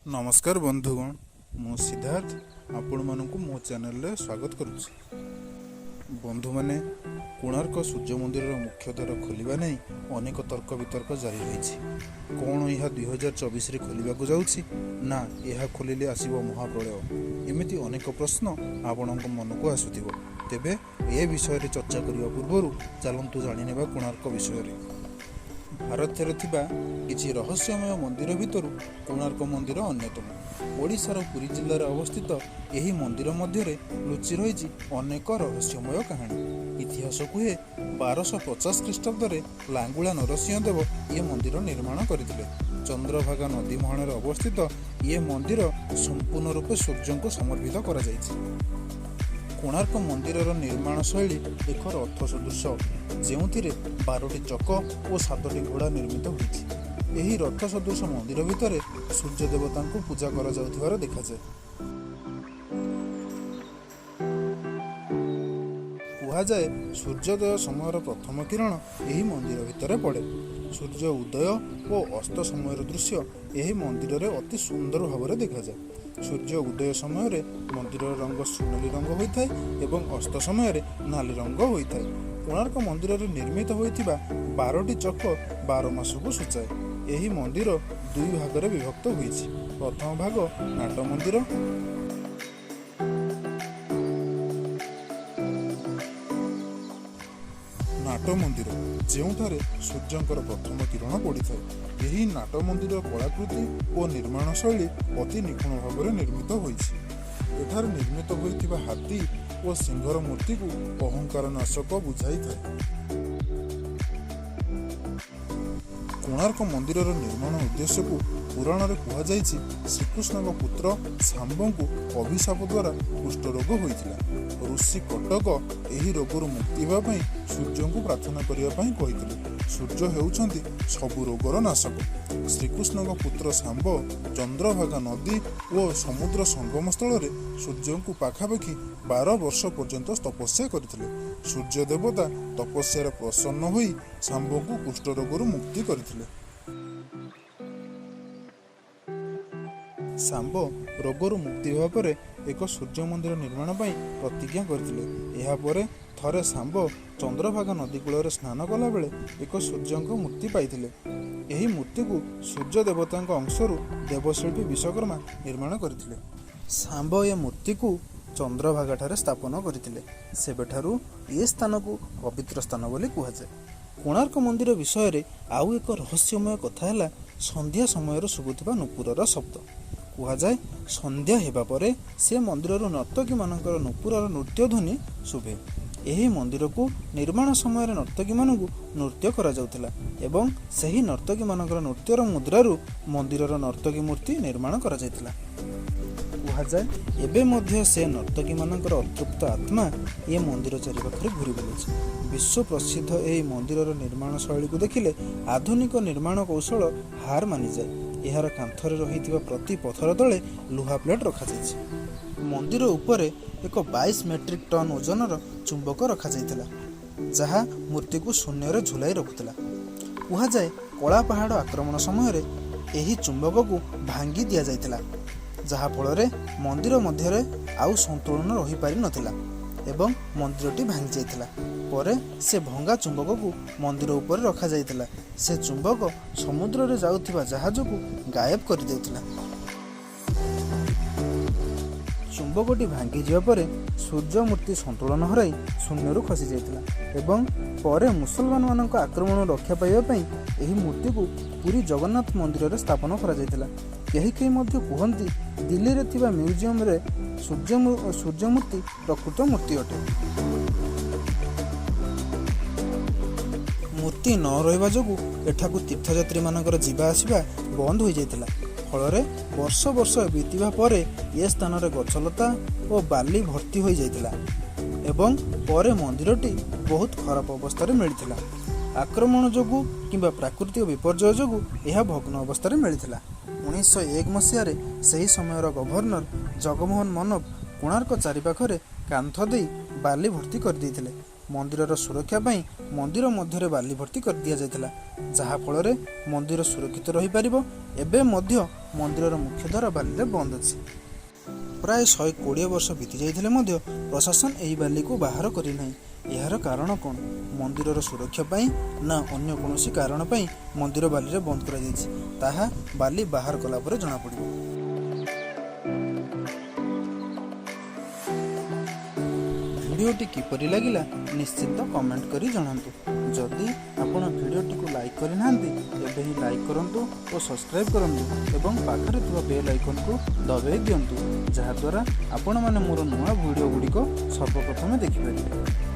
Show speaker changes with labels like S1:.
S1: ନମସ୍କାର ବନ୍ଧୁଗଣ, ମୁଁ ସିଦ୍ଧାର୍ଥ ଆପଣମାନଙ୍କୁ ମୋ ଚ୍ୟାନେଲରେ ସ୍ୱାଗତ କରୁଛି। ବନ୍ଧୁମାନେ, କୋଣାର୍କ ସୂର୍ଯ୍ୟ ମନ୍ଦିରର ମୁଖ୍ୟ ଦ୍ୱାର ଖୋଲିବା ନେଇ ଅନେକ ତର୍କ ବିତର୍କ ଜାରି ରହିଛି। କ'ଣ ଏହା 2024ରେ ଖୋଲିବାକୁ ଯାଉଛି ନା ଏହା ଖୋଲିଲେ ଆସିବ ମହାପ୍ରଳୟ? ଏମିତି ଅନେକ ପ୍ରଶ୍ନ ଆପଣଙ୍କ ମନକୁ ଆସୁଥିବ। ତେବେ ଏ ବିଷୟରେ ଚର୍ଚ୍ଚା କରିବା ପୂର୍ବରୁ ଚାଲନ୍ତୁ ଜାଣିନେବା କୋଣାର୍କ ବିଷୟରେ। ଭାରତରେ ଥିବା କିଛି ରହସ୍ୟମୟ ମନ୍ଦିର ଭିତରୁ କୋଣାର୍କ ମନ୍ଦିର ଅନ୍ୟତମ। ଓଡ଼ିଶାର ପୁରୀ ଜିଲ୍ଲାରେ ଅବସ୍ଥିତ ଏହି ମନ୍ଦିର ମଧ୍ୟରେ ଲୁଚି ରହିଛି ଅନେକ ରହସ୍ୟମୟ କାହାଣୀ। ଇତିହାସ କୁହେ 1250 ଖ୍ରୀଷ୍ଟାବ୍ଦରେ ଲାଙ୍ଗୁଳା ନରସିଂହ ଦେବ ଏ ମନ୍ଦିର ନିର୍ମାଣ କରିଥିଲେ। ଚନ୍ଦ୍ରଭାଗା ନଦୀ ମୁହାଣରେ ଅବସ୍ଥିତ ଏ ମନ୍ଦିର ସମ୍ପୂର୍ଣ୍ଣ ରୂପେ ସୂର୍ଯ୍ୟଙ୍କୁ ସମର୍ପିତ କରାଯାଇଛି। କୋଣାର୍କ ମନ୍ଦିରର ନିର୍ମାଣ ଶୈଳୀ ଏକ ରଥ ସଦୃଶ, ଯେଉଁଥିରେ 12ଟି ଚକ ଓ 7ଟି ଘୋଡ଼ା ନିର୍ମିତ ହୋଇଛି। ଏହି ରଥ ସଦୃଶ ମନ୍ଦିର ଭିତରେ ସୂର୍ଯ୍ୟ ଦେବତାଙ୍କୁ ପୂଜା କରାଯାଉଥିବାର ଦେଖାଯାଏ। କୁହାଯାଏ ସୂର୍ଯ୍ୟୋଦୟ ସମୟର ପ୍ରଥମ କିରଣ ଏହି ମନ୍ଦିର ଭିତରେ ପଡ଼େ। ସୂର୍ଯ୍ୟ ଉଦୟ ଓ ଅସ୍ତ ସମୟର ଦୃଶ୍ୟ ଏହି ମନ୍ଦିରରେ ଅତି ସୁନ୍ଦର ଭାବରେ ଦେଖାଯାଏ। ସୂର୍ଯ୍ୟ ଉଦୟ ସମୟରେ ମନ୍ଦିରର ରଙ୍ଗ ସୁନେଲି ରଙ୍ଗ ହୋଇଥାଏ ଏବଂ ଅସ୍ତ ସମୟରେ ନାଲି ରଙ୍ଗ ହୋଇଥାଏ। କୋଣାର୍କ ମନ୍ଦିରରେ ନିର୍ମିତ ହୋଇଥିବା 12ଟି ଚକ 12 ମାସକୁ ସୂଚାଏ। ଏହି ମନ୍ଦିର ଦୁଇ ଭାଗରେ ବିଭକ୍ତ ହୋଇଛି। ପ୍ରଥମ ଭାଗ ନାଟ ମନ୍ଦିର, ନାଟ ମନ୍ଦିର ଯେଉଁଠାରେ ସୂର୍ଯ୍ୟଙ୍କର ପ୍ରଥମ କିରଣ ପଡ଼ିଥାଏ। ଏହି ନାଟ ମନ୍ଦିର କଳାକୃତି ଓ ନିର୍ମାଣ ଶୈଳୀ ଅତି ନିଖୁଣ ଭାବରେ ନିର୍ମିତ ହୋଇଛି। ଏଠାରେ ନିର୍ମିତ ହୋଇଥିବା ହାତୀ ଓ ସିଂହର ମୂର୍ତ୍ତିକୁ ଅହଙ୍କାର ନାଶକ ବୁଝାଇଥାଏ। କୋଣାର୍କ ମନ୍ଦିରର ନିର୍ମାଣ ଉଦ୍ଦେଶ୍ୟକୁ ପୁରାଣରେ କୁହାଯାଇଛି, ଶ୍ରୀକୃଷ୍ଣଙ୍କ ପୁତ୍ର ଶାମ୍ବଙ୍କୁ ଅଭିଶାପ ଦ୍ୱାରା କୁଷ୍ଠରୋଗ ହୋଇଥିଲା। ଋଷି କଟକ ଏହି ରୋଗରୁ ମୁକ୍ତି ହେବା ପାଇଁ ସୂର୍ଯ୍ୟଙ୍କୁ ପ୍ରାର୍ଥନା କରିବା ପାଇଁ କହିଥିଲେ। ସୂର୍ଯ୍ୟ ହେଉଛନ୍ତି ସବୁ ରୋଗର ନାଶକ। ଶ୍ରୀକୃଷ୍ଣଙ୍କ ପୁତ୍ର ଶାମ୍ବ ଚନ୍ଦ୍ରଭାଗା ନଦୀ ଓ ସମୁଦ୍ର ସଙ୍ଗମ ସ୍ଥଳରେ ସୂର୍ଯ୍ୟଙ୍କୁ ପାଖାପାଖି 12 ବର୍ଷ ପର୍ଯ୍ୟନ୍ତ ତପସ୍ୟା କରିଥିଲେ। ସୂର୍ଯ୍ୟ ଦେବତା ତପସ୍ୟାରେ ପ୍ରସନ୍ନ ହୋଇ ଶାମ୍ବଙ୍କୁ କୁଷ୍ଠରୋଗରୁ ମୁକ୍ତି କରିଥିଲେ। ଶାମ୍ବ ରୋଗରୁ ମୁକ୍ତି ହେବା ପରେ ଏକ ସୂର୍ଯ୍ୟ ମନ୍ଦିର ନିର୍ମାଣ ପାଇଁ ପ୍ରତିଜ୍ଞା କରିଥିଲେ। ଏହାପରେ ଥରେ ଶାମ୍ବ ଚନ୍ଦ୍ରଭାଗା ନଦୀ କୂଳରେ ସ୍ନାନ କଲାବେଳେ ଏକ ସୂର୍ଯ୍ୟଙ୍କ ମୂର୍ତ୍ତି ପାଇଥିଲେ। ଏହି ମୂର୍ତ୍ତିକୁ ସୂର୍ଯ୍ୟ ଦେବତାଙ୍କ ଅଂଶରୁ ଦେବଶିଳ୍ପୀ ବିଶ୍ୱକର୍ମା ନିର୍ମାଣ କରିଥିଲେ। ଶାମ୍ବ ଏ ମୂର୍ତ୍ତିକୁ ଚନ୍ଦ୍ରଭାଗାଠାରେ ସ୍ଥାପନ କରିଥିଲେ। ସେବେଠାରୁ ଏ ସ୍ଥାନକୁ ପବିତ୍ର ସ୍ଥାନ ବୋଲି କୁହାଯାଏ। କୋଣାର୍କ ମନ୍ଦିର ବିଷୟରେ ଆଉ ଏକ ରହସ୍ୟମୟ କଥା ହେଲା ସନ୍ଧ୍ୟା ସମୟରେ ଶୁଭୁଥିବା ନୂପୁରର ଶବ୍ଦ। କୁହାଯାଏ ସନ୍ଧ୍ୟା ହେବା ପରେ ସେ ମନ୍ଦିରରୁ ନର୍ତ୍ତକୀମାନଙ୍କର ନୂପୁରର ନୃତ୍ୟ ଧ୍ୱନି ଶୁଭେ। ଏହି ମନ୍ଦିରକୁ ନିର୍ମାଣ ସମୟରେ ନର୍ତ୍ତକୀମାନଙ୍କୁ ନୃତ୍ୟ କରାଯାଉଥିଲା ଏବଂ ସେହି ନର୍ତ୍ତକୀମାନଙ୍କର ନୃତ୍ୟର ମୁଦ୍ରାରୁ ମନ୍ଦିରର ନର୍ତ୍ତକୀ ମୂର୍ତ୍ତି ନିର୍ମାଣ କରାଯାଇଥିଲା। କୁହାଯାଏ ଏବେ ମଧ୍ୟ ସେ ନର୍ତ୍ତକୀମାନଙ୍କର ଅତୃପ୍ତ ଆତ୍ମା ଏ ମନ୍ଦିର ଚାରିପାଖରେ ଘୁରି ବୁଲୁଛି। ବିଶ୍ୱ ପ୍ରସିଦ୍ଧ ଏହି ମନ୍ଦିରର ନିର୍ମାଣ ଶୈଳୀକୁ ଦେଖିଲେ ଆଧୁନିକ ନିର୍ମାଣ କୌଶଳ ହାର ମାନିଯାଏ। ଏହାର କାନ୍ଥରେ ରହିଥିବା ପ୍ରତି ପଥର ତଳେ ଲୁହା ପ୍ଲେଟ୍ ରଖାଯାଇଛି। ମନ୍ଦିର ଉପରେ ଏକ 22 ମେଟ୍ରିକ୍ ଟନ୍ ଓଜନର ଚୁମ୍ବକ ରଖାଯାଇଥିଲା, ଯାହା ମୂର୍ତ୍ତିକୁ ଶୂନ୍ୟରେ ଝୁଲାଇ ରଖୁଥିଲା। କୁହାଯାଏ କଳା ପାହାଡ଼ ଆକ୍ରମଣ ସମୟରେ ଏହି ଚୁମ୍ବକକୁ ଭାଙ୍ଗି ଦିଆଯାଇଥିଲା, ଯାହାଫଳରେ ମନ୍ଦିର ମଧ୍ୟରେ ଆଉ ସନ୍ତୁଳନ ରହିପାରିନଥିଲା ଏବଂ ମନ୍ଦିରଟି ଭାଙ୍ଗି ଯାଇଥିଲା। ପରେ ସେ ଭଙ୍ଗା ଚୁମ୍ବକକୁ ମନ୍ଦିର ଉପରେ ରଖାଯାଇଥିଲା। ସେ ଚୁମ୍ବକ ସମୁଦ୍ରରେ ଯାଉଥିବା ଜାହାଜକୁ ଗାୟବ କରିଦେଉଥିଲା। ଚୁମ୍ବକଟି ଭାଙ୍ଗିଯିବା ପରେ ସୂର୍ଯ୍ୟ ମୂର୍ତ୍ତି ସନ୍ତୁଳନ ହରାଇ ଶୂନ୍ୟରୁ ଖସିଯାଇଥିଲା ଏବଂ ପରେ ମୁସଲମାନମାନଙ୍କ ଆକ୍ରମଣରୁ ରକ୍ଷା ପାଇବା ପାଇଁ ଏହି ମୂର୍ତ୍ତିକୁ ପୁରୀ ଜଗନ୍ନାଥ ମନ୍ଦିରରେ ସ୍ଥାପନ କରାଯାଇଥିଲା। କେହି କେହି ମଧ୍ୟ କୁହନ୍ତି ଦିଲ୍ଲୀରେ ଥିବା ମ୍ୟୁଜିୟମରେ ସୂର୍ଯ୍ୟମୂର୍ତ୍ତି ପ୍ରକୃତ ମୂର୍ତ୍ତି ଅଟେ। ମୂର୍ତ୍ତି ନ ରହିବା ଯୋଗୁଁ ଏଠାକୁ ତୀର୍ଥଯାତ୍ରୀମାନଙ୍କର ଯିବା ଆସିବା ବନ୍ଦ ହୋଇଯାଇଥିଲା। ଫଳରେ ବର୍ଷ ବର୍ଷ ବିତିବା ପରେ ଏ ସ୍ଥାନରେ ଗଛଲତା ଓ ବାଲି ଭର୍ତ୍ତି ହୋଇଯାଇଥିଲା ଏବଂ ପରେ ମନ୍ଦିରଟି ବହୁତ ଖରାପ ଅବସ୍ଥାରେ ମିଳିଥିଲା। ଆକ୍ରମଣ ଯୋଗୁଁ କିମ୍ବା ପ୍ରାକୃତିକ ବିପର୍ଯ୍ୟୟ ଯୋଗୁଁ ଏହା ଭଗ୍ନ ଅବସ୍ଥାରେ ମିଳିଥିଲା। 1901 ମସିହାରେ ସେହି ସମୟର ଗଭର୍ଣ୍ଣର ଜଗମୋହନ ମନୋବ କୋଣାର୍କ ଚାରିପାଖରେ କାନ୍ଥ ଦେଇ ବାଲି ଭର୍ତ୍ତି କରିଦେଇଥିଲେ। ମନ୍ଦିରର ସୁରକ୍ଷା ପାଇଁ ମନ୍ଦିର ମଧ୍ୟରେ ବାଲି ଭର୍ତ୍ତି କରିଦିଆଯାଇଥିଲା, ଯାହାଫଳରେ ମନ୍ଦିର ସୁରକ୍ଷିତ ରହିପାରିବ। ଏବେ ମଧ୍ୟ ମନ୍ଦିରର ମୁଖ୍ୟ ଦ୍ୱାର ବାଲିରେ ବନ୍ଦ ଅଛି। ପ୍ରାୟ 120 ବର୍ଷ ବିତି ଯାଇଥିଲେ ମଧ୍ୟ ପ୍ରଶାସନ ଏହି ବାଲିକୁ ବାହାର କରିନାହିଁ। ଏହାର କାରଣ କ'ଣ? ମନ୍ଦିରର ସୁରକ୍ଷା ପାଇଁ ନା ଅନ୍ୟ କୌଣସି କାରଣ ପାଇଁ ମନ୍ଦିର ବାଲିରେ ବନ୍ଦ କରାଯାଇଛି, ତାହା ବାଲି ବାହାର କଲା ପରେ ଜଣାପଡ଼ିବ। ଭିଡ଼ିଓଟି କିପରି ଲାଗିଲା ନିଶ୍ଚିତ କମେଣ୍ଟ କରି ଜଣାନ୍ତୁ। ଯଦି ଆପଣ ଭିଡ଼ିଓଟିକୁ ଲାଇକ୍ କରିନାହାନ୍ତି, ଏବେ ହିଁ ଲାଇକ୍ କରନ୍ତୁ ଓ ସବସ୍କ୍ରାଇବ୍ କରନ୍ତୁ ଏବଂ ପାଖରେ ଥିବା ବେଲ୍ ଆଇକନ୍କୁ ଦବାଇ ଦିଅନ୍ତୁ, ଯାହାଦ୍ୱାରା ଆପଣମାନେ ମୋର ନୂଆ ଭିଡ଼ିଓ ଗୁଡ଼ିକ ସର୍ବପ୍ରଥମେ ଦେଖିପାରିବେ।